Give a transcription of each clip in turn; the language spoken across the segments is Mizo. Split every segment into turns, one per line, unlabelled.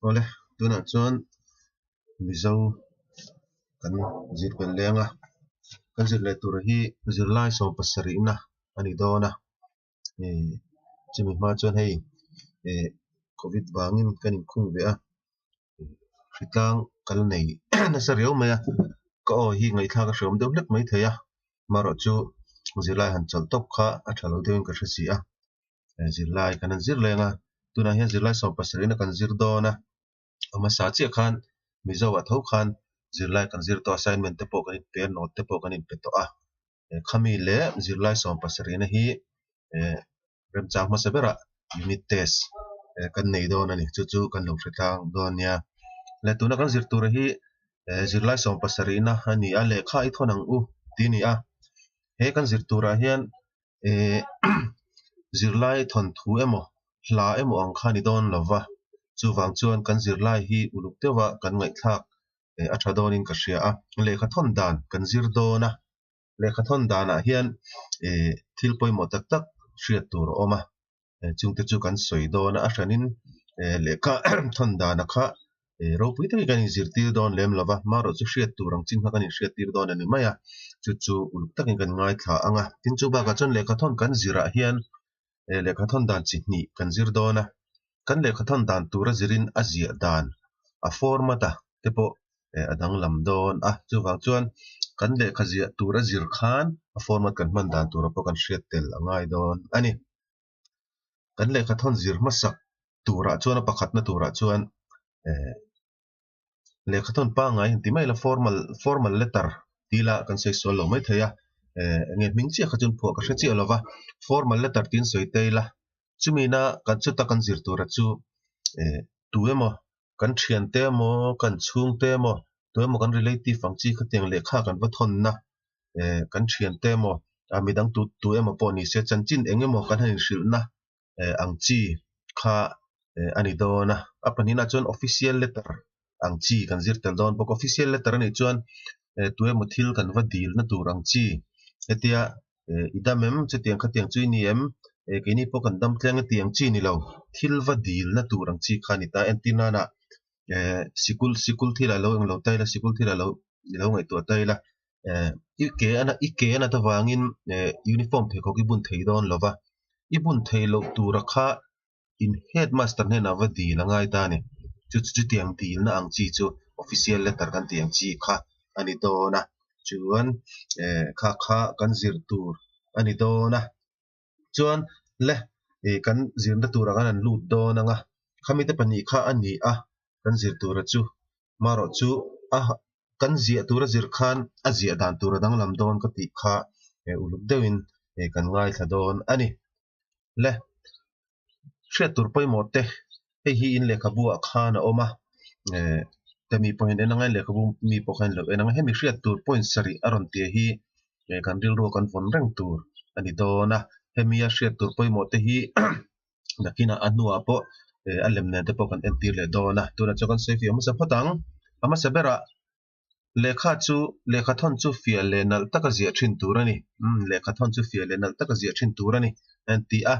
Awle tunah chuan Mizo kan zir belh leng a, kan zir leh tur hi zirlai sawm pasarihna a ni dawn a, ih chumi hma chuan hei ih covid vangin kan inkhung ve a, hritlang kal nei nasa riau mai a, ka aw hi ngaihthlak a hreawm deuh hlek maithei a, amaherawhchu zirlai han chawlh tawp kha a tha lo deuhin ka hre si a. Zirlai kan han zir leng a, tunah hian zirlai sawm pasarihna kan zir dawn a, a hmasa chiah khan Mizo ah tho khan zirlai kan zir tawh a, assignment te pawh kan inpe a, note te pawh kan inpe tawh a, khami leh zirlai sawm pasarihna hi remchang hmasa berah unit test kan nei dawn a ni, chu chu kan lo hre tlang dawn nia. Le tuna kan zir tur hi zirlai sawm pasarihna a ni a, lehkha i thawn ang u tih a ni a, he kan zir turah hian eh zirlai thawnthu emaw hla emaw ang kha a ni dawn lo va, chuvang chuan kan zirlai hi uluk deuha kan ngaihthlak eh a tha dawnin ka hria a, lehkha thawn dan kan zir dawn a, lehkha thawn danah hian eh thil pawimawh tak tak hriat tur a awm a, chungte chu kan sawi dawn a, a hranin eh lehkha thawn dana kha Eh ropui takin kan inzirtir dawn lem lo va, marawh chu hriat tur ang chin kha kan inhriattir dawn a ni mai a, chu chu uluk takin kan ngaithla ang a. Tin chu bakah chuan lehkhathawn kan zirah hian eh lehkhathawn dan chi hnih kan zir dawn a, kan lehkhathawn dan tura zirin a ziah dan, a format a te pawh eh a danglam dawn a, chuvang chuan kan lehkha ziah tura zir khan a format kan hman dan tura pawh kan hriat tel a ngai dawn a ni. Kan lehkhathawn zir hmasak turah chuan a pakhatna turah chuan eh lehkhathawn pangngai han ti mai ila formal formal letter tih ila kan sawi sual lo maithei a eh enge hming chiah kha chuan phuah ka hre chiah lova formal letter tiin sawi ta ila chumina kan chuta kan zir tura chu eh tu emaw kan thiante emaw kan chhungte emaw tu emaw kan relative ang chi khatiang lehkha kan va thawnna eh kan thiante emaw ah midang tu tu emaw pawh ni se chanchin eng emaw kan han inhrilhna eh ang chi kha eh a ni dawn a, a pahnihna chuan official letter ang chi kan zir tel dawn bawk, official letter anih chuan eh tu emaw thil kan va dilna tur ang chi hetia eh i dam em chutiang khatiang chu i ni em eh keini pawh kan dam tleng a tih ang chi ni lo thil va dilna tur ang chi kha a ni ta entir nana eh sikul sikul thil ah lo englo ta ila sikul thil ah lo lo ngaihtuah ta ila eh i ke a i ke a nat avangin eh uniform pheikhawk i bun thei dawn lo va i bun thei loh tura kha in headmaster hnenah va dil a ngai ta a ni chu chu chutiang dilna ang chi chu official letter kan tih ang chi kha a ni dawn a chuan eh kha kha kan zir tur a ni dawn a chuan le ih kan zirna turah khan an lut dawn ang a khami te pahnih kha a ni a kan zir tura chu marawh chu a kan ziah tura zir khan a ziah dan tur a danglam dawn ka tih kha eh uluk deuhin eh kan ngaithla dawn a ni le hriat tur pawimawh te hei hi in lehkhabu ah khan a awm a eh te mi pawhin en anga lehkhabu mi pawh khan lo en anga hemi hriat tur point sarih a rawn tia hi eh kan rilru a kan vawn reng tur a ni dawn a hemi a hriat tur pawimawh te hi nakinah a hnuah pawh eh a lem nen te pawh kan entir leh dawn a tunah chuan kan sawi fiah hmasa phawt ang a hmasa berah lehkha chu lehkha thawn chu fiah leh nalh taka ziah thin tur a ni umm lehkha thawn chu fiah leh nalh taka ziah thin tur a ni an ti a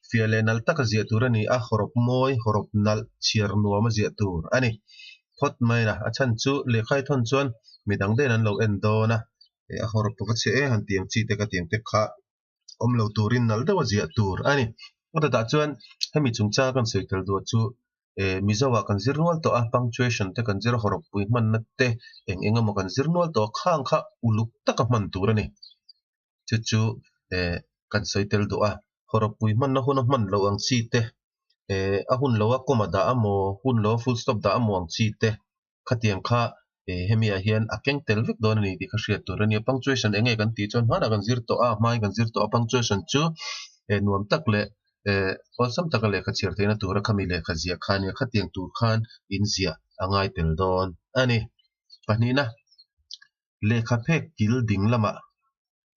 fiah leh nalh taka ziah tur a ni a hawrawp mawi hawrawp nalh chhiar nuam a ziah tur a ni phawt mai a a chhan chu lehkha i thawn chuan midang daih an lo en dawn a eh a hawrawp va chhe e han tih ang chi te ka tih ang te kha. awm lo turin nalh deuh a ziah tur a ni. A dawtah chuan hemi chungchanga kan sawi tel duah chu eh Mizo ah kan zir nual tawh a, punctuation te kan zir a, hawrawppui hmanna te eng eng emaw kan zir nual tawh a, khang kha uluk taka hman tur a ni. Chu chu eh kan sawi tel duh a, hawrawppui hmanna huna hman loh ang chi te eh a hun loa comma dah amaw hun loa full stop dah amaw ang chi te Khatiang kha hemi ah hian a keng tel vek dawn a ni tih kha hriat tur a nia. Punctuation eng nge kan tih chuan hmanah kan zir tawh a, hmain kan zir tawh a, punctuation chu nuam tak leh awlsam taka lehkha chhiar theihna tura khami lehkha ziah kha a nia. Khatiang tur khan inziah a ngai tel dawn a ni. Pahnihna, lehkha phek kil ding lamah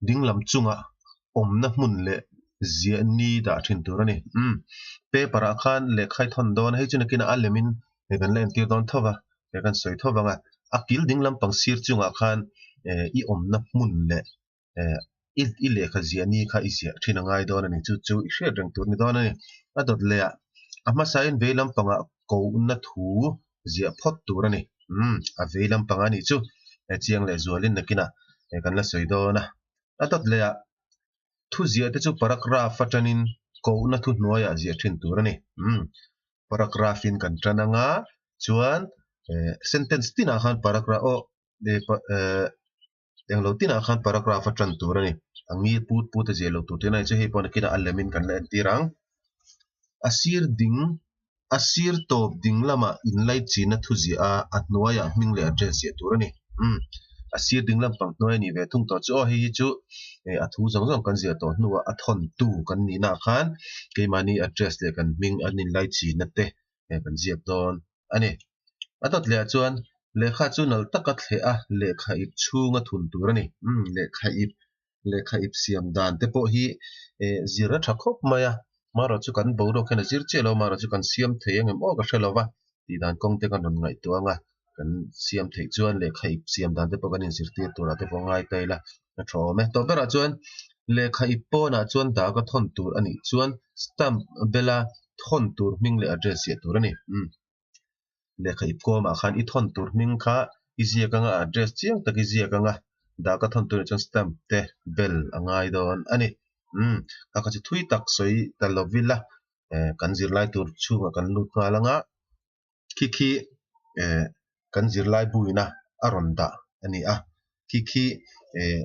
dinglam chungah awmna hmun leh ziah ni dah thin tur a ni. Umm paper ah khan lehkha i thawn dawn a, hei chu nakinah a lemin hei kan la entir dawn tho va, hei kan sawi tho vang a, a kil dinglam pang sir chungah khan eh i awmna hmun leh eh i i lehkha ziah ni kha i ziah thin a ngai dawn a ni, chu chu i hriat reng tur a ni dawn a ni. A dawt leh ah. A hmasain vei lampangah kohna thu ziah phawt tur a ni. Umm, a vei lampang a nih chu chiang leh zualin nakinah kan la sawi dawn a. A dawt lehah thu ziah te chu paragraph atangin kohna thu hnuaiah ziah thin tur a ni. Umm, paragraph in kan tan anga chuan sentence tinah khan paragraph aw Englo tinah khan paragraph a tan tur a ni. A ngir put put a ziah lo tur tihna hi chu hei pawh nakinah a lemin kan la entir ang. A sir ding, a sir tawp ding lamah inlaichinna thu ziah a, a hnuaiah hming leh address ziah tur a ni. Umm, a sir ding lampang hnuai a nih ve thung tawh chu aw hei hi chu a thu zawng zawng kan ziah tawh hnuah a thawntu kan nihnaah khan keimahni address leh kan hming an inlaichinna te kan ziak dawn a ni. A dawt lehah chuan lehkha chu nal taka thleh a, lehkha ip chhunga thun tur a ni. Umm, lehkha ip, lehkha ip siam dan te pawh hi zir a tha khawp mai a, marawh chu kan boruak hian a zir chiah lo, marawh chu kan siam thei ang em aw ka hre lo va, tih dan kawng te kan rawn ngaihtuah ang a, kan siam theih chuan lehkha ip siam dan te pawh kan inzirtir turah te pawh ngai ta ila a tha awm e. Tawh berah chuan lehkha ip pawnah chuan dak a thawn tur a nih chuan stamp bela thawn tur hming leh address ziah tur a ni. Umm. Lehkha ip kawmah khan i thawn tur hming kha i ziak anga address chiang tak i ziak anga dak a thawn tur nih chuan stamp te bel a ngai dawn a ni. Umm. Kha kha chu thui tak sawi ta lo ila kan zirlai tur chhungah kan lut nghal anga khi khi eh kan zirlai buina a rawn dah a ni a khi khi eh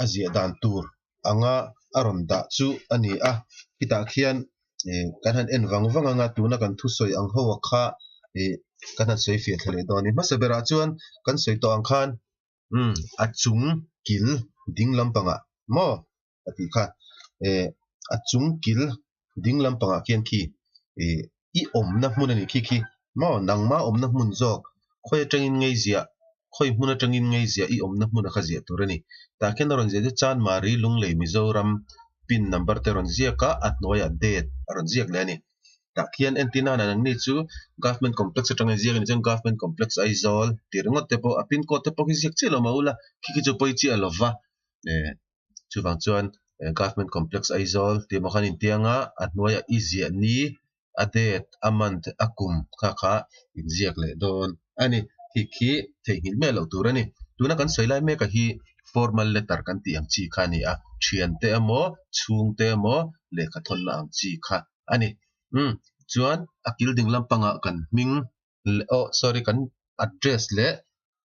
a ziah dan tur anga a rawn dah chu a ni a khitah khian eh kan han en vang vang anga tuna kan thusawi ang ho a kha eh kan han sawi fiah thla leh dawn a ni hmasa berah chuan kan sawi tawh ang khan umm a chung kil ding lampangah maw a tih kha eh a chung kil ding lampangah khian khi ih i awmna hmun a nih khi khi maw nangma awmna hmun zawk khawi atangin ngei ziah khawi hmun atangin ngei ziah i awmna hmun a kha ziah tur a ni tah khian a rawn ziah chu Chanmari Lunglei Mizoram pin number te a rawn ziak a a hnuaiah date a rawn ziak leh a ni tah khian entir nana nangni chu government complex atangin ziak a nih chuan government complex Aizawl tih ringawt te pawh a pin code te pawh khi ziak chiah lo mah ula khi khi chu pawi chiah lova eh. Chuvang chuan Government Complex Aizawl tih maw khan intiang a, a hnuaiah i ziah ni, a date, a month, a kum kha kha inziak leh dawn a ni. Khi khi theihnghilh miah loh tur a ni. Tuna kan sawi lai mek a hi formal letter kan tih ang chi kha a ni a, thiante emaw, chhungte emaw lehkha thawnna ang chi kha a ni. Umm chuan a kil ding lampangah kan hming leh aw sorry kan address leh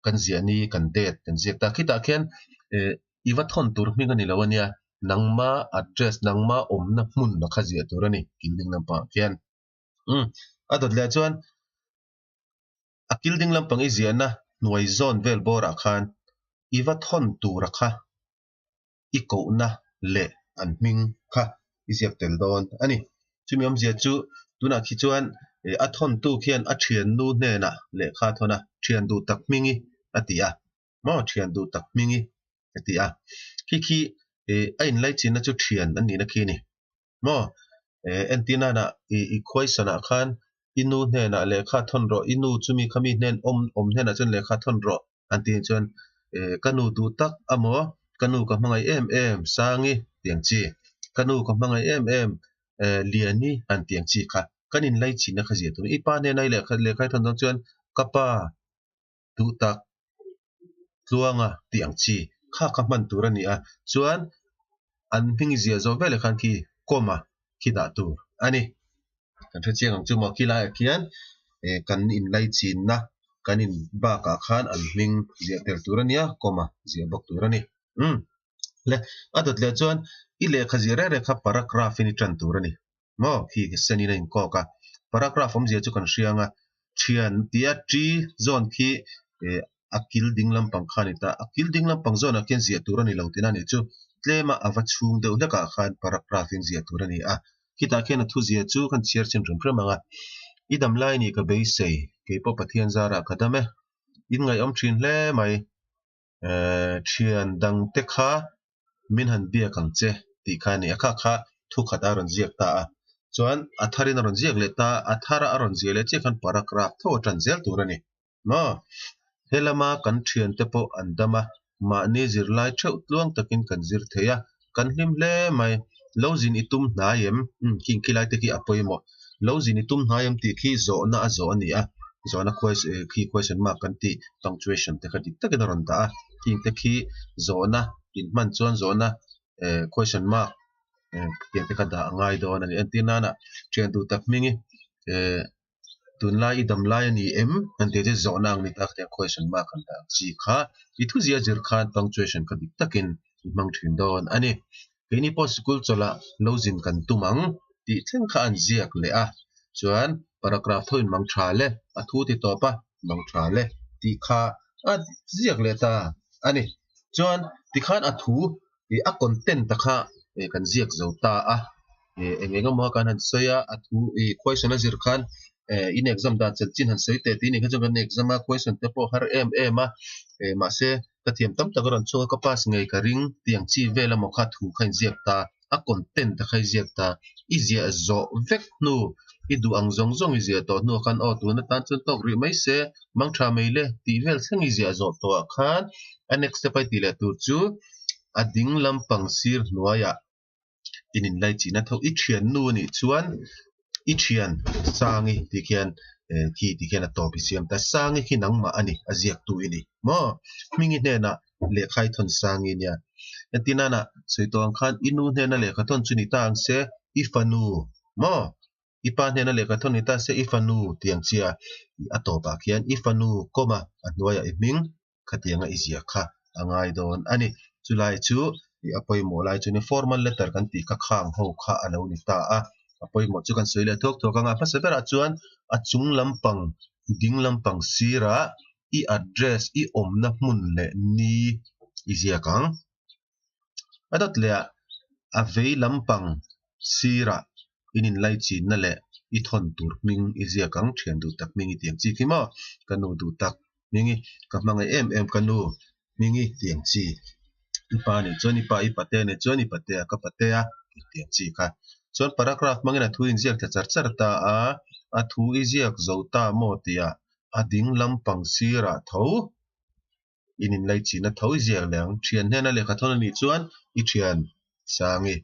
kan ziah ni kan date kan ziak ta khitah khian eh i va thawn tur hming a ni lo a nia nangma address nangma awmna hmun a kha ziah tur a ni kil ding lampangah khian umm a dawt leh chuan a kil ding lampang i ziahna hnuai zawn vel bawrah khan i va thawn tur a kha i kohna leh an hming kha i ziak tel dawn a ni. Chumi awmzia chu tunah khi chuan a thawntu khian a thiannu hnenah lehkha a thawn a, thian duh tak hmingi a ti a, maw thian duh tak hmingi a ti a. Khi khi a inlaichinna chu thian an nihna khi a ni. Maw entir nana i khuaisanah khan i nu hnenah lehkha thawn rawh, i nu chumi khami hnen awm awm hnenah chuan lehkha thawn rawh an tih chuan ka nu duh tak amaw ka nu ka hmangaih em em Sangi tiang chi, ka nu ka hmangaih em em Liani han tiang chi kha kan inlaichhinna kha zia tur i pa hnena i lehkha lehkha i thawn dawn chuan ka pa duh tak tluanga tih ang chi kha kha hman tur a ni a chuan an hming ziah zawh veleh khan khi comma khi dah tur a ni. Kan hre chiang ang chu maw khi laiah khian eh kan inlaichinna kan in bakah khan an hming ziah tel tur a nia comma ziah bawk tur a ni. Umm le a dawt leh chuan i lehkha ziah reng reng kha paragraph in i tan tur a ni. Maw khi senin a inkawk a, paragraph awmzia chu kan hria ang a, thian tia T zawn khi eh a kil ding lampang kha a ni ta, a kil ding lampang zawnah khian ziah tur a ni lo tihna a nih chu, tlema a va chhung deuh hlekah khan paragraph in ziah tur a ni a, khitah khian a thuzia chu kan chhiar chin hrim hrim ang a, i dam lai ni ka beisei, keipawh Pathian zarah ka dam e, in ngaihawm thin hle mai. Eh thian dang te kha min han biak ang che tih kha a ni a, kha kha thu khat a rawn ziak ta a, chuan a tharin a rawn ziak leh ta a, a thara a rawn ziah leh chiah khan paragraph tho a tan zel tur a ni maw? He lama kan thian te pawh an dam a, mahni zirlai theuh tluang takin kan zir thei a, kan hlim hle mai, lo zin i tum hnai em? Umm khing khilai te khi a pawimawh. Lo zin i tum hnai em tih khi zawhna a zawh a ni a, zawhna khi question mark kan tih punctuation te kha dik takin a rawn dah a, khing te khi zawhna inhman chuan zawhna question mark tiang te kha dah a ngai dawn a ni. Entir nana thian duh tak hming i tunlai i dam lai a ni em han tih chu zawhna ang ni ta khatiang question mark han dah ang chi kha i thuzia zir khan punctuation kha dik takin i hmang thin dawn a ni. Keini pawh sikul chawlhah lo zin kan tum ang tih thleng kha an ziak leh a, chuan paragraph tho in mang tha le, a thu ti tawp a, mang tha le tih kha a ziak leh ta a ni. Chuan tikhan a thu ih a content ta kha ih kan ziak zo ta a, ih eng eng emaw kan han sawi a, a thu ih question a zir khan eh in exam dan chanchin han sawi teh tih a nih kha chuan kan exam a question te pawh har em em a, eh mahse ka thiam tam tak a rawn chhuak a ka pass ngei ka ring tih ang chi vel emaw kha thu kha inziak ta a content te kha i ziak ta i ziah zawh vek hnu i duh ang zawng zawng i ziah tawh hnuah khan aw tun atan chuan tawk rih mai se mang tha mai le tih vel thleng i ziah zawh tawhah khan a next step a i tih leh tur chu a ding lampang sir hnuaiah in inlaichihna tho i thiannu a nih chuan i thian Sangi tih khian eh khi ti khian a tawp i siam ta Sangi khi nangmah a ni a ziaktu i ni maw Hmingi hnenah lehkha i thawn Sangi nia entir nana sawi tawh ang khan i nu hnena lehkha thawn chu ni ta ang se i fanu maw i pa hnena lehkha thawn ni ta se i fanu tih ang chia a tawpah khian i fanu kawma a hnuaiah i hming khatianga i ziah kha a ngai dawn a ni. Chulai chu ih a pawimawh lai chu ni formal letter kan tih kha khang ho kha a lo ni ta a, a pawimawh chu kan sawi leh thuak thuak ang a, hmasa berah chuan a chung lampang ding lampang sirah i address i awmna hmun leh ni i ziak ang. A dawt leh ah a vei lampang sirah in inlaichinna leh i thawn tur hming i ziak ang thian duh tak hming i ti ang chi khi maw ka nu duh tak hming i ka hmangaih em em ka nu hming i ti ang chi i pa nih chuan i pa i patea nih chuan i patea ka patea i ti ang chi kha chuan paragraph hmangin a thu inziak thla char char ta a a thu i ziak zo ta maw tih ah a ding lampang sirah tho in inlaichinna tho i ziak leh ang. Thian hnena lehkha thawn a nih chuan i thian Sangi,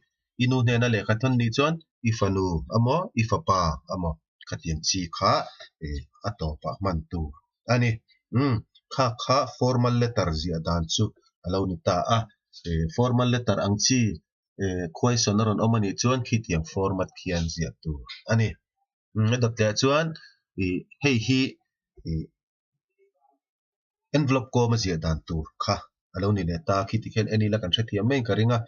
i nu hnena lehkha thawn nih chuan i fanu amaw i fapa amaw khatiang chi kha a tawpah hman tur a ni. Umm kha kha formal letter ziah dan chu a lo ni ta a, formal letter ang chi question a rawn awm a nih chuan khitiang format khian ziah tur a ni. Umm a dawt leh chuan ih hei hi ih. Envelope kawm a ziah dan tur kha a lo ni leh ta khi tikhian en ila kan hrethiam mai in ka ring a,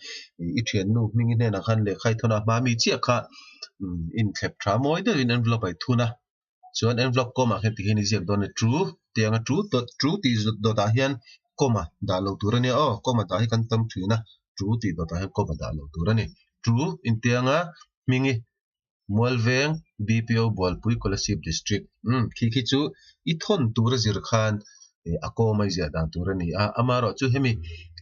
i thiannu hming i hnenah khan lehkha i thawn a, hma mi chiah kha inthlep tha mawi deuhin envelope a i thun a, chuan envelope kawmah khian tikhian i ziak dawn a ni chu tianga chu dawt chu tih dawtah hian comma dah lo tur a nia aw comma dah hi kan tam thin a, chu tih dawtah hian comma dah lo tur a ni, chu intianga hming i Mualveng BPO Bualpui Kolasib District umm khi khi chu i thawn tur a zir khan eh a kawm a i ziah dan tur a ni a, amaherawh chu hemi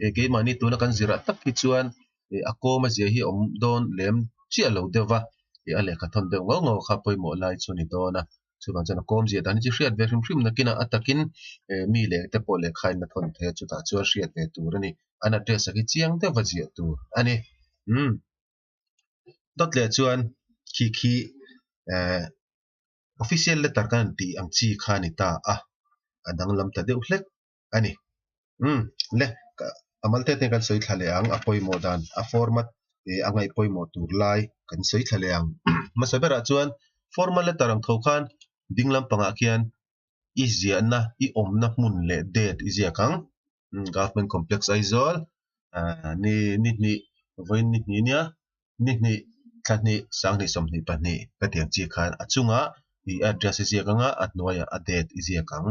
eh keimahni tuna kan zirah tak hi chuan eh a kawm a ziah hi a awm dawn lem chiah lo deuh va, eh a lehkha thawn deuh ngau ngau kha pawimawh lai chu a ni dawn a, chuvang chuan a kawm ziah dan hi chu hriat ve hrim hrim nakinah a takin eh mi leh te pawh lehkha in a thawn thei a chutah chuan hriat ve tur a ni, an address a khi chiang deuh va ziah tur a ni umm. Dawt leh chuan khi khi eh official letter kan han tih ang chi kha a ni ta a, a danglam ta deuh hlek a ni. Umm le a mal te te kan sawi thla leh ang a pawimawh dan a format eh a ngaih pawimawh tur lai kan sawi thla leh ang. Hmasa berah chuan formal letter ang tho khan ding lampangah khian i ziahna i awmna hmun leh date i ziak ang. Government Complex Aizawl ni ni hnih vawiin ni hnih nia ni hnih thla hnih sanghnih 22 ka ti ang chi khan a chungah i address i ziak anga a hnuaiah a date i ziak ang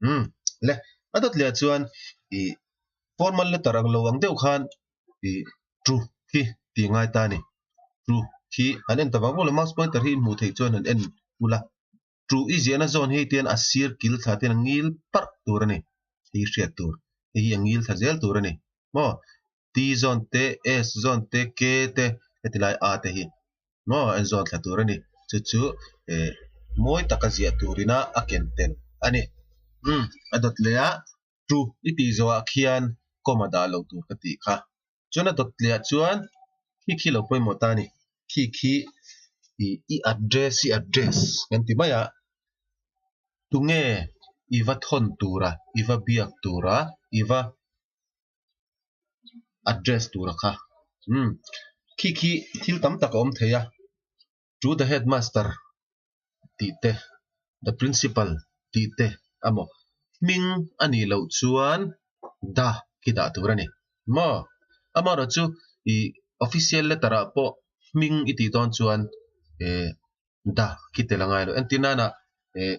umm le a dawt leh ah chuan ih formal letter ang lo ang deuh khan ih chu khi tih ngai ta a ni chu khi an en ta vang vang lo mouse pointer hi hmuh theih chuan an en ula. Chu i ziahna zawn hi tian a sir kil thla ten a ngil parh tur a ni. Hei hi hriat tur. Hei hi a ngil thla zel tur a ni. Maw? T zawn te, S zawn te, K te heti lai A te hi maw a zawn thla tur a ni. Chu chu eh mawi taka ziah turina a ken tel a ni. Umm a dawt leh a chu i tih zawhah khian comma dah loh tur ka tih kha. Chuan a dawt leh ah chuan khi khi lo pawimawh ta a ni. Khi khi. I i address i address kan ti mai a, tunge i va thawn tura, i va biak tura, i va address tura kha. Umm khi khi thil tam tak a awm thei a, to the headmaster tih te, the principal tih te amaw hming a nih loh chuan the khi dah tur a ni maw? Amaherawhchu ih official letter ah pawh hming i tih dawn chuan eh the khi tel a ngai lo. Entir nana eh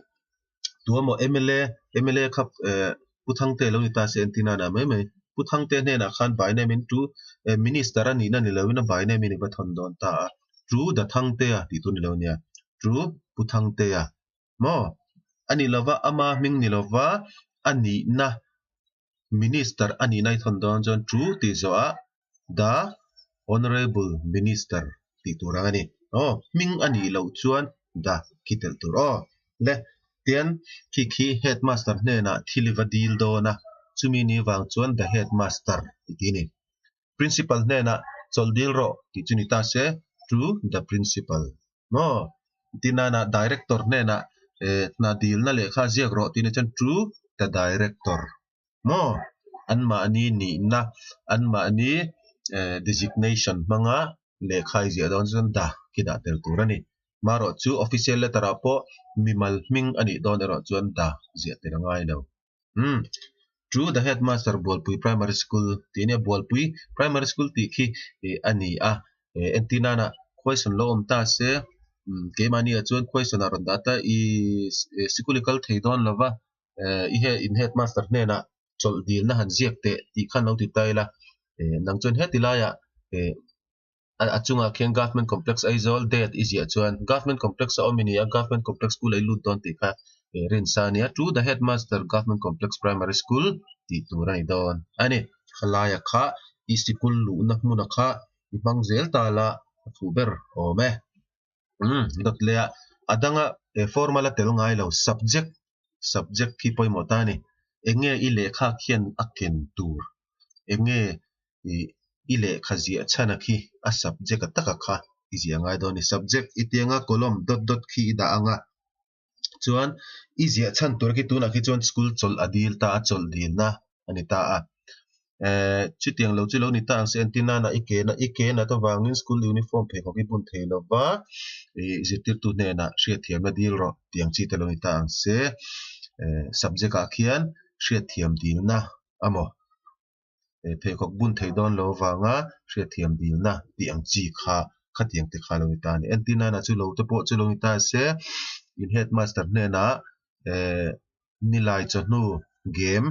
tu emaw mla mla kha eh Pu Thangte lo ni ta se entir nana mai mai Pu Thangte hnenah khan by name in tu eh minister a nihna ni loin a by name in i va thawn dawn ta a tu the Thangtea tih tur ni lo nia tu Pu Thangtea maw a ni lova ama hming ni lova a nihna minister a nihna i thawn dawn chuan tu tih zawhah the honourable minister tih tur ang a ni aw hming a nih loh chuan the khi telh tur aw le tian khi khi headmaster hnenah thil i va dil dawn a chumi ni vang chuan the headmaster tih ti a ni. Principal hnenah chawlh dil rawh tih chu ni ta se to the principal maw tin nana director hnenah eh hna dilna lehkha ziak rawh tih ni chuan to the director maw anmahni nihna anmahni eh designation hmanga lehkha i ziah dawn chuan the khi dah tel tur a ni. Marawh chu official letter ah pawh mimal hming a nih dawn erawh chuan the ziah tel a ngai lo. Umm To the headmaster Bualpui Primary School tih ania Bualpui Primary School tih khi ih a ni a eh entir nana question lo awm ta se umm keimahni ah chuan question ah rawn dah ta ih sikul i kal thei dawn lo va eh i he in headmaster hnenah chawlh dilna han ziak teh tih khan lo ti ta ila eh nang chuan heti laiah eh. a chungah khian Government Complex Aizawl date i ziah chuan Government Complex a awm i ni a, Government Complex School a i lut dawn tih kha rinsa a ni a, To the Headmaster Government Complex Primary School tih tur a ni dawn a ni. Khalaia kha i sikul luhna hmuna kha i hmang zel ta la a fuh ber awm e. Umm dawt leh a, a danga formal a tel ngai lo subject, subject khi pawimawh ta a ni. Enge i lehkha khian a ken tur enge ih i lehkha ziah chhan a khi a subject a taka kha i ziah ngai dawn a ni. Subject i tianga column dot dot khi i dah ang a, chuan i ziah chhan tur khi tunah khi chuan school chawlh a dil ta a, chawlh dilna a ni ta a. Ehh chutiang lo chu lo ni ta ang se entir nana i ke i ke nat avangin school uniform pheikhawk i bun thei lo va, ih zirtirtu hnenah hriatthiamna dil rawh tih ang chi te lo ni ta ang se. Ehh subject ah khian hriatthiam dilna amaw pheikhawk bun theih dawn lo avanga hriatthiam dilna tih ang chi kha khatiang te kha lo ni ta a ni. Entir nana chu lo te pawh chu lo ni ta se in headmaster hnenah eh nilai chawhnu game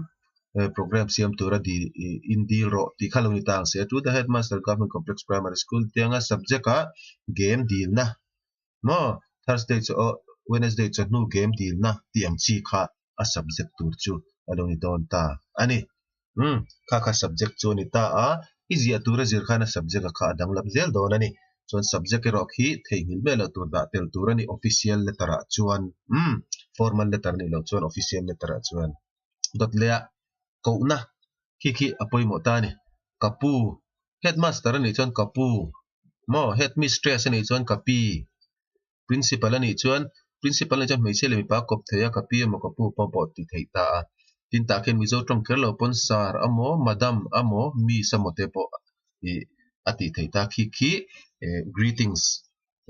program siam tura dil ih in dil rawh tih kha lo ni ta ang se. To the headmaster Government Complex Primary School tianga subject ah game dilna maw Thursday chu aw Wednesday chawhnu game dilna tih ang chi kha a subject tur chu a lo ni dawn ta a ni. Umm, kha kha subject chu a ni ta a, i ziah tura zir khan a subject a kha a danglam zel dawn a ni. Chuan subject erawh khi theihnghilh miah loh tur dah tel tur a ni official letter ah chuan. Umm, formal letter a nih loh chuan official letter ah chuan. Dawt leh a kohna khi khi a pawimawh ta a ni. Ka pu, headmaster a nih chuan ka pu, maw headmistress a nih chuan ka pi. Principal a nih chuan Principal a nih chuan hmeichhia leh mipa a kawp thei a, ka pi emaw ka pu pawh pawh ti theih ta a. Tin tah khian Mizo tawng kher lo pawn Sir emaw Madam emaw Miss emaw te pawh ih a tih theih ta khi khi eh greetings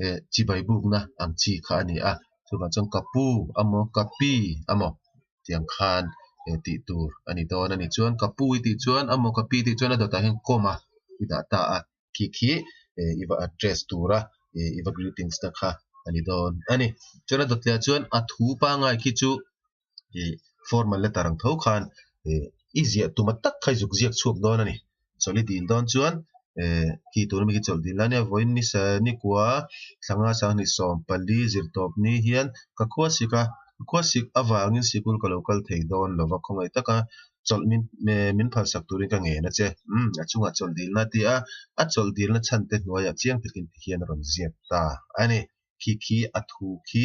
eh chibai bukna ang chi kha a ni a. Chuvang chuan ka pu emaw ka pi emaw tiang khan eh tih tur a ni dawn a ni. Chuan ka pu i tih chuan emaw ka pi tih chuan a dawtah hian comma i dah ta a. Khi khi i va address tura i va greetings te kha a ni dawn a ni. Chuan a dawt leh ah chuan a thu pangngai khi chu ih formal letter ang tho khan ih i ziah tum a tak kha i zuk ziak chhuak dawn a ni. Chawlh i dil dawn chuan eh khi tuna mi khi chawlh dil lai nia vawiin ni sa nikua thlanga sanghnih 14 zirtawp ni hian ka khua sik a, ka khua sik avangin sikul ka lo kal thei dawn lova khawngaih taka chawlh min min phalsak turin ka ngen a che. Umm, a chungah chawlh dilna a ti a, a chawlh dilna chhan te hnuaiah chiang takin ti hian a rawn ziak ta a ni. Khi khi a thu khi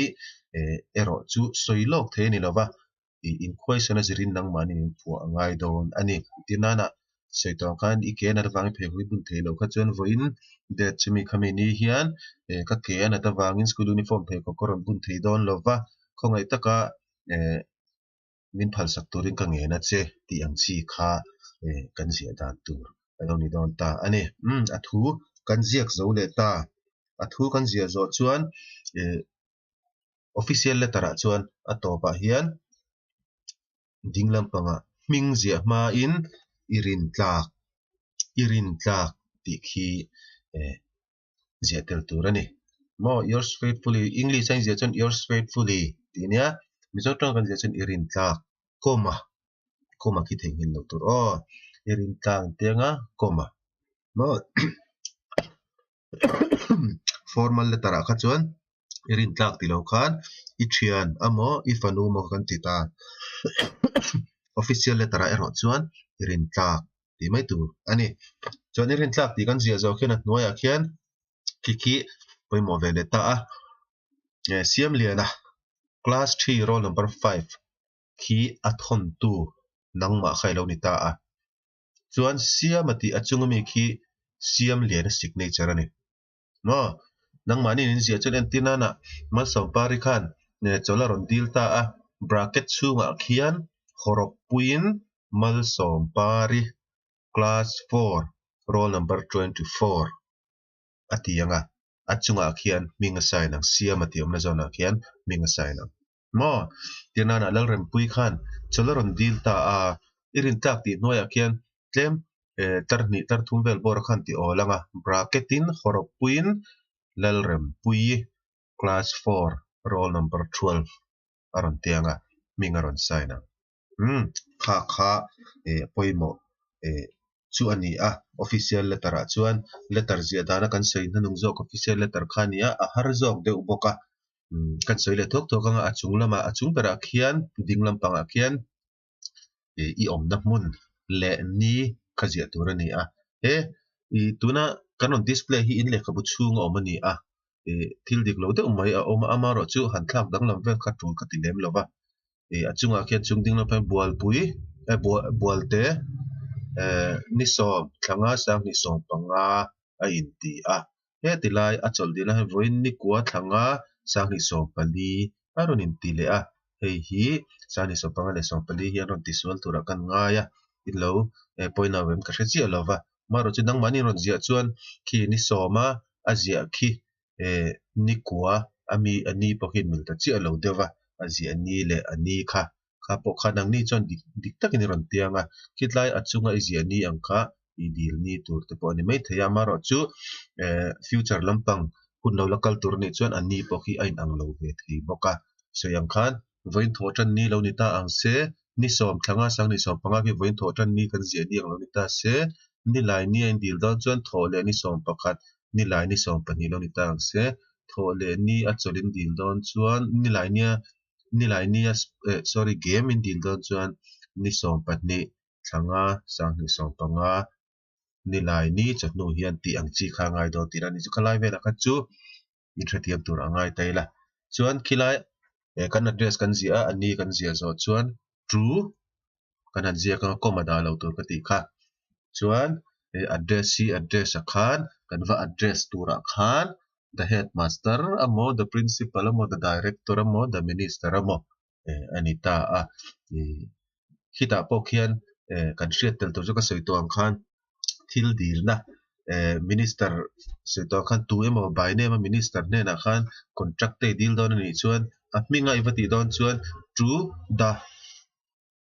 eh erawh chu sawi lawk thei a ni lova, ih inkhuaisana zirin nangmahni min phuah a ngai dawn a ni. Ti nana. Sawi tawh ang khan i ke a nat avangin pheikhawk i bun thei lo kha chuan vawiin date chumi khami ni hian eh ka ke a nat avangin school uniform pheikhawk ka rawn bun thei dawn lo va, khawngaih taka eh min phalsak turin ka ngen a che tih ang chi kha eh kan ziah dan tur a lo ni dawn ta a ni. Umm a thu kan ziak zo leh ta, a thu kan ziah zawh chuan eh official letter ah chuan a tawpah hian ding lampangah hming ziah hmain i rin tlak i rin tlak tih khi eh ziah tel tur a ni. Maw yours faithfully English a inziah chuan yours faithfully tih ania Mizo tawng kan ziah chuan i rin tlak comma comma khi theihnghilh loh tur aw i rin tlak ang tih anga comma maw formal letter ah kha chuan i rin tlak tih loh khan i thian amaw i fanu amaw kan ti ta official letter ah erawh chuan i rin tlak tih mai tur a ni. Chuan i rin tlak tih kan ziah zawh khian a hnuaiah khian khi khi pawimawh ve leh ta a Siamliana class three roll number five khi a thawntu nangmah kha i lo ni ta a. Chuan Siama tih a chunga mi khi Siamliana signature a ni. Maw? Nangmahni in ziah chuan entir nana Malsawmpari khan chawlh a rawn dil ta a, bracket chhungah khian hawrawp puiin Malsawmpari class four roll number 24 a ti ang a, a chungah khian hming a sign ang, Siama tih awmna zawnah khian hming a sign ang. Maw? Tir nana Lalrempui khan chawlh a rawn dil ta a, i rintlak tih hnuaiah khian tlem tar hnih tar thum vel bawr khan ti awl ang a, bracket in hawrawp puiin Lalrempui class four roll number 12 a rawn ti ang a, hming a rawn sign ang. Umm kha kha pawimawh chu a ni a, official letter ah chuan letter ziah dana kan sawi hnahnung zawk official letter kha a ni a, a har zawk deuh bawk a, umm kan sawi leh thuak thuak ang a, a chung lamah a chung berah khian ding lampangah khian i awmna hmun leh ni kha ziah tur a ni a, he ih tuna kan rawn display hi in lehkhabu chhung a awm a ni a, ih thil dik lo deuh mai a awm a, amaherawhchu han thlak danglam vel kha tul ka ti lem lo va. Ih a chungah khian chung ding lamah hian bualpui eh bual bualte eh ni sawm thlanga sanghnih sawm panga a inti a heti lai a chawlh dil ah hian vawiin ni kua thlanga sanghnih sawm pali a rawn inti leh a hei hi sanghnih sawm panga leh sawm pali hi an rawn tisual turah kan ngai a in lo eh pawina em ka hre chiah lo va amaherawhchu chu nangmahni rawn ziah chuan khi ni sawma a ziah khi eh ni kua a mi a ni pawh hi mil ta chiah lo deuh va a ziah ni leh a ni kha kha pawh kha nangni chuan dik dik takin i rawn tiang a khitlai a chunga i ziah ni ang kha i dil ni tur te pawh a ni maithei a amaherawhchu eh future lampang hun lo la kal tur anih chuan a ni pawh hi a inang lo ve thei bawk a sawi ang khan vawiin thawh tan ni lo ni ta ang se ni sawm thlanga sanghnih sawm panga khi vawiin thawh tan ni kan ziah ni ang lo ni ta se nilai ni a indil dawn chuan thawh leh ni sawm pakhat nilai ni 12 lo ni ta ang se, thawh leh ni a chawlh in dil dawn chuan nilai nia nilai nia eh sorry game in dil dawn chuan ni 12 thlanga 2015 nilai ni chawhnu hian tih ang chi kha a ngai dawn tih la ni chu khalai velah kha chu inhrethiam tur a ngai ta ila chuan khilai eh kan address kan ziah a a ni kan ziah zawh chuan true kan han ziak anga comma dah lo tur ka tih kha chuan eh address hi address ah khan kan va address turah khan the headmaster emaw the principal emaw the director emaw the minister emaw eh a ni ta a ih khitah pawh khian eh kan hriat tel tur chu ka sawi tawh ang khan thil dilna eh minister sawi tawh ang khan tu emaw by name a minister hnenah khan contract te i dil dawn a nih chuan a hminga i va tih dawn chuan to the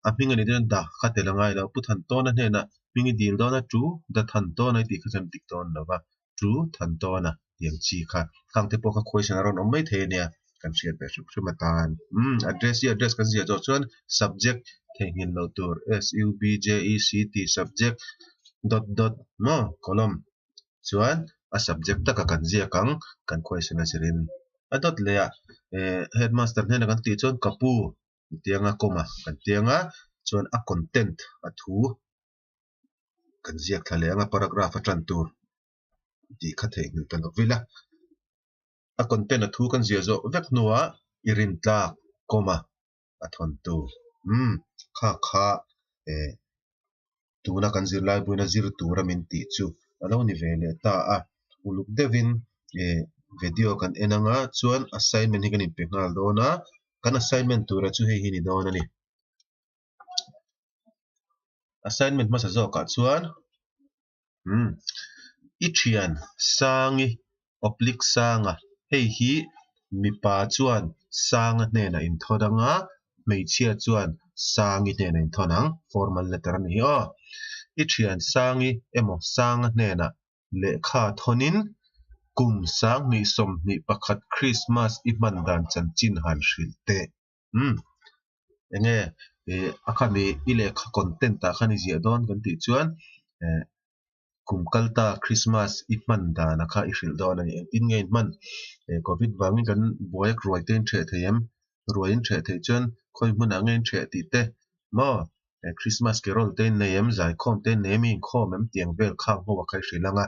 a hming a nih dawn dah kha tel a ngai lo Pu Thantawna hnenah hming i dil dawn a tu Da Thantawna i tih kha chuan dik dawn lo va tu Thantawna tih ang chi kha khang te pawh kha question a rawn awm mai thei a nia kan hriat ve hrim hrim atan umm address hi address kan ziah zawh chuan subject theihnghilh loh tur s u b j e c t subject dot dot maw column chuan a subject taka kan ziak ang kan question a zirin a dawt leh a eh headmaster hnenah kan tih chuan ka pu tianga comma kan tianga chuan a content a thu kan ziak thla leh anga paragraph a tan tur tih kha theihnghilh ta lo vila a content a thu kan ziah zawh vek hnuah i rin tlak comma a thawn tu umm kha kha eh. Tuna kan zirlai buina zir tura min tih chu a lo ni ve leh ta a. Uluk deuhin eh video kan en anga chuan assignment hi kan inpe nghal dawn a, kan assignment tura chu hei hi ni dawn a ni. Assignment hmasa zawkah chuan umm i thian Sangi oblique Sanga hei hi mipa chuan Sanga hnenah inthawn anga hmeichhia chuan Sangi hnenah inthawn ang formal letter a ni hi aw. I thian Sangi emaw Sanga hnenah lehkha thawnin kum 2021 Krismas i hman dan chanchin han hrilh teh. Umm enge ih a khami i lehkha content ah khan i ziah dawn kan tih chuan eh kum kal ta Christmas i hman dan a kha i hrilh dawn a ni. Engtin nge in hman? Eh covid vangin kan buai a ruai te in ṭheh thei em? Ruai in ṭheh theih chuan khawi hmunah nge in ṭheh tih te maw? Eh Christmas carol te in nei em? Zaikhawm te in nei em? I inkhawm em? Tiang vel khang ho a kha i hrilh ang a.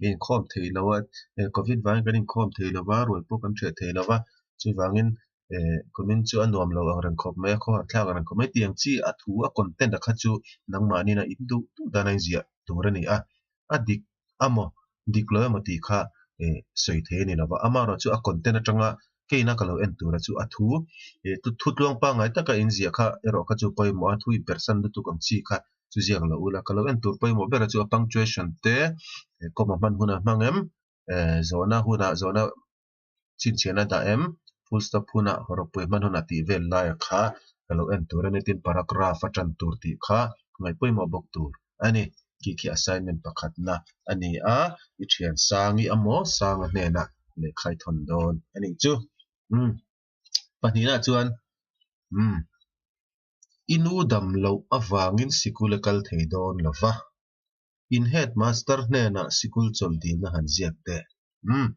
I inkhawm thei lo a, eh covid vangin kan inkhawm thei lo va, ruai pawh kan ṭheh thei lo va, chuvangin eh kumin chu a nuam lo ang reng khawp mai a, khawhar thlak ang reng khawp mai tiang chi a thu a content a kha chu nangmahni in a in duh duh dan a inziah tur a ni a, a dik amaw dik lo emaw tih kha eh sawi thei a ni lo va, amaherawh chu a content atanga keina ka lo en tura chu a thu eh thu tluang pangngai taka inziah kha erawh kha chu pawimawh a, thu inpersan lutuk ang chi kha chu ziak lo ula, ka lo en tur pawimawh ber a chu a punctuation te eh comma hman huna hmang em eh zawhna hunah zawhna. chhinchhiahna dah em? Full stop hunah hawrawppui hman hunah tih vel laia kha ka lo en tur a ni. Tin, paragraph a tan tur tih kha ngaih pawimawh bawk tur a ni. Khi khi assignment pakhatna a ni a, i thian Sangi amaw Sanga hnenah lehkha i thawn dawn a nih chu. Umm pahnihna chuan umm i nu dam loh avangin sikul a kal thei dawn lo va. In headmaster hnenah sikul chawlh dilna han ziak teh. Umm,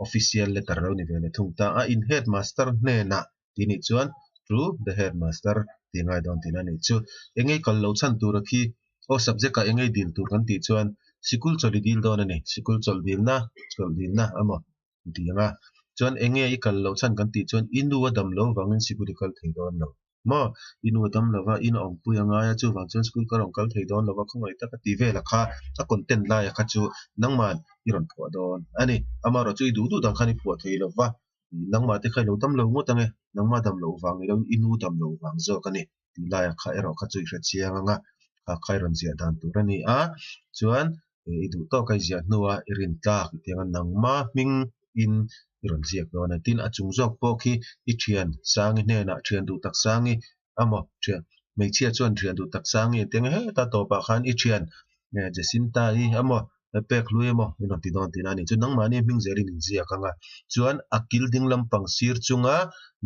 official letter lo ni ve leh thung ta a, in headmaster hnenah tih nih chuan to the headmaster tih ngai dawn tihna nih chu. Engei kal lo chhan tura khi aw subject ah engei dil tur kan tih chuan sikul chawlh i dil dawn a ni, sikul chawlh dilna, chawlh dilna emaw ti ang a. Chuan enge i kal lo chhan kan tih chuan i nu a dam lo vangin sikul i kal thei dawn lo. Maw? I nu a dam lo va, in a awmpui a ngai a, chuvang chuan school ka rawn kal thei dawn lo va, khawngaih tak a ti vel a kha, a content lai a kha chu nangman i rawn phuah dawn a ni. Amaherawh chu i duh duh dang khan i phuah thei lo va, nangmah te kha i lo dam lo ngawt ang e, nangmah dam loh vang ni lo i nu dam loh vang zawk a ni tih lai a kha erawh kha chu i hre chiang ang a, kha kha i rawn ziah dan tur a ni a, chuan i duh tawk a i ziah hnua i rin tlak i tiang a nangma hming in i rawn ziak dawn a tin a chung zawk pawh khi i thian Sangi hnenah thian duh tak Sangi amaw thian hmeichhia chuan thian duh tak Sangi a tiang heta tawpah khan i thian Jacinta i amaw pek hlui emaw i rawn ti dawn tihna a ni chu nangmahni hming zelin in ziak ang a chuan a kil ding lampang sir chunga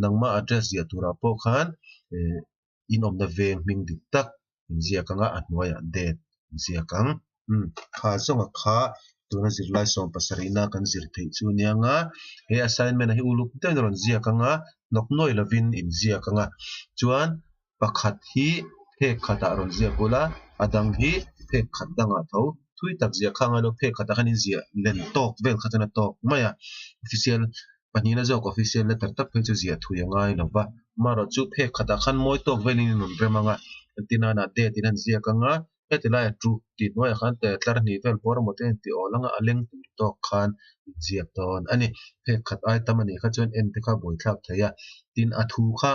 nangma address ziah turah pawh khan inawmna veng hming dik tak inziak anga a hnuaiah date inziak ang. Umm kha zawnga kha tuna zirlai 17 na kan zir theih chu a nia nga he assignment a hi uluk deuhin a rawn ziak anga hnawk nuai lovin inziak anga chuan pakhat hi phek khatah rawn ziak ula a dang hi phek khat dangah tho thui tak ziah kha angai lo phek khatah khan inziah len tawk vel kha chuan a tawk mai a official Pahnihna zawk official letter tak phei chu ziah thui a ngai lo va, amaherawh chu phek khatah khan mawi tawk velin in rawn rem ang a, entirnanah date in an ziak ang a, heti laia chu tih hnuaiah khan te tlar hnih vel bawr emaw te in ti awl ang a, a leng tur tawk khan in ziak dawn a ni. Phek khat ai tam a nih kha chuan en te kha buaithlak thei a, tin a thu kha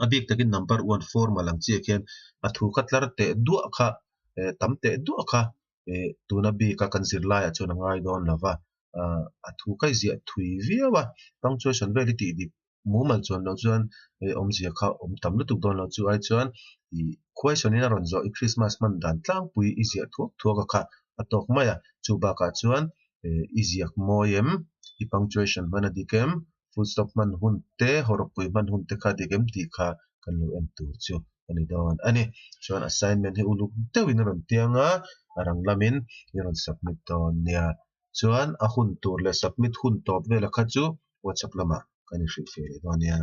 a bik takin number one formal ang chiah khian a thu kha tlar teh duah kha eh tam teh duah kha eh tuna bika kan zirlaiah chuan a ngai dawn lo va ah a thu kha i ziah thui viau a punctuation vel i tih dik mumal chuan loh chuan eh awmzia kha awm tam lutuk dawn lo chu ai chuan ih question in a rawn zawh i Christmas hman dan tlangpui i ziah thuak thuak a kha a tawk mai a chu bakah chuan eh i ziak mawi em i punctuation hman a dik em full stop hman hun te hawrawppui hman hun te kha dik em tih kha kan lo en tur chu a ni dawn a ni. Chuan assignment hi uluk deuhin a rawn tiang a, a rang lamin i rawn submit dawn nia. Chuan a hun tur leh submit hun tawp vela kha chu WhatsApp lamah kan inhrilh feh leh dawn nia.